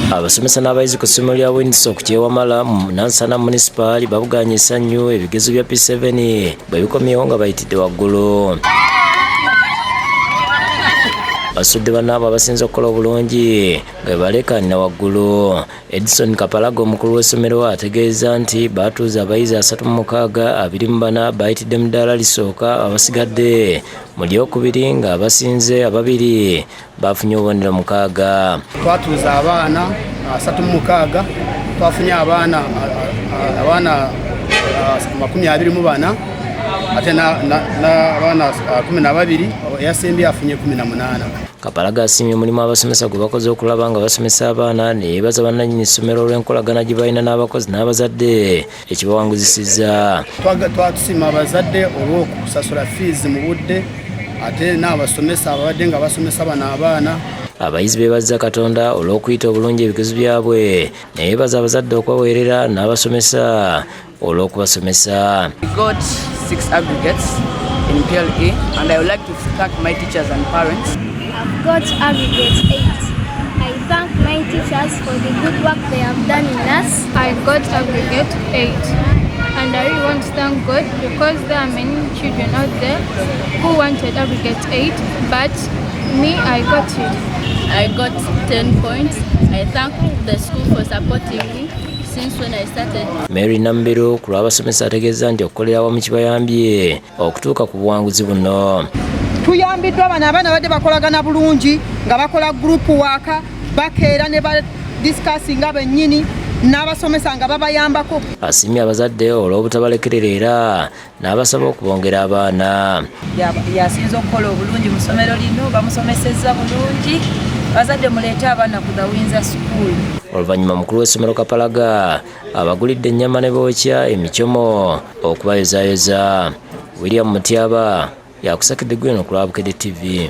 Abasomesa n'abayizi ku ssomero lya Windsor ku Kyewamala mu Nansana Munisipaali babuganye essanyu ebigezo bya P7 bwe bikomyewo nga bayitidde waggulu. Basudde bannaabwe abasinze okukola obulungi nga bwe baleekaanira waggulu. Edison Kapalaga, omukulu w'essomero, ategeeza nti baatuuza abayizi 36, 24 bayitidde mu ddaala lisooka, abasigadde mu lyokubiri, nga abasinze ababiri bafunye obubonero 6. Twatuuza abaana 36, twafunye abaana 24, ate n'abaana 12, eyasembye afunye 18. Kapalaga asiimye omulimu abasomesa gwe bakoze okulaba nga basomesa abaana, ne yeebaza bannannyini ssomero olw'enkolagana gye balina n'abakozi n'abazadde ekibawanguzisizza. Twatusiima abazadde olw'okusasula fiizi mu budde, ate n'abasomesa ababadde nga basomesa bano abaana. Abayizi beebazza Katonda olw'okuyita obulungi ebigezo byabwe, ne yeebaza abazadde okubaweerera n'abasomesa olw'okubasomesa. We got six aggregates in PLE, and I would like to thank my teachers and parents. I've got aggregate 8. I thank my teachers for the good work they have done in us. I got aggregate 8, and I really want to thank God because there are many children out there who wanted aggregate 8, but me, I got it. I got 10 points. I thank the school for supporting me since when I started. Mary Nambiru ku lw'abasomesa ategeeza nti okukolera awamu kibayambye okutuuka ku buwanguzi buno. Tuyambiddwa bano abaana badde bakolagana bulungi nga bakola group work, bakeera ne badiscussinga bennyini n'abasomesa nga babayambako. Asiimye abazadde olw'obutabalekerera era n'abasaba okubongera abaana. Yasinze okukola obulungi mu ssomero lino, bamusomesezza bulungi. Abazadde, muleete abaana ku The Windsor School. Oluvannyuma mukulu w'essomero Kapalaga abagulidde ennyama ne bookya emikyomo okubayozaayoza. William Mutyaba yakusakidde gwino ku lwa Bukedde TV.